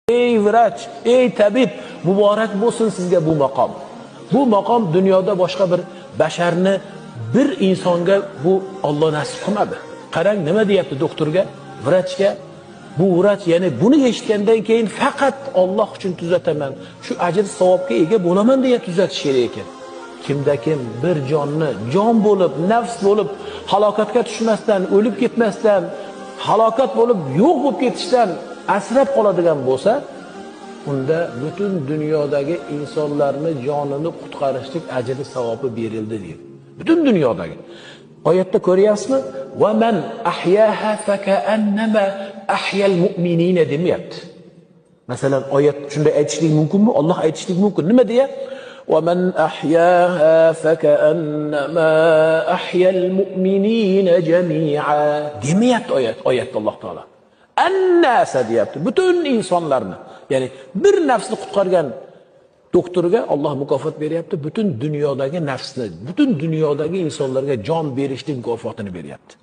Ey vrach, ey tabib, muborak bo'lsin sizga bu maqom. Bu maqom dunyoda boshqa bir basharni, bir insonga bu Alloh nasib qilmadi. Qarang, nima deyapti doktorga, vrachga? Bu vrach, ya'ni buni eshitgandan keyin faqat Alloh uchun tuzataman, shu ajr savobga ega bo'laman deya tuzatish kerak ekan. Kimda kim bir jonni jon bo'lib, nafs bo'lib, halokatga tushmasdan, o'lib ketmasdan, halokat bo'lib yo'q bo'lib ketishdan asrab qoladigan bo'lsa, unda butun dunyodagi insonlarni jonini qutqarishlik ajri savobi berildi deydi. Butun dunyodagi. Oyatda ko'ryapsizmi? Va man ahyaha fakaannama ahyal mu'minina demayapti. Masalan, oyat shunday aytishlik mumkinmi? Alloh aytishlik mumkin. Nima deya? Va man ahyaha fakaannama ahyal mu'minina jami'a demayapti oyat. Oyatda Alloh taolo annasa deyapti. Butun insonlarni, ya'ni bir nafsni qutqargan doktorga Alloh mukofot beryapti. Butun dunyodagi nafsni, butun dunyodagi insonlarga jon berishlik mukofotini beryapti.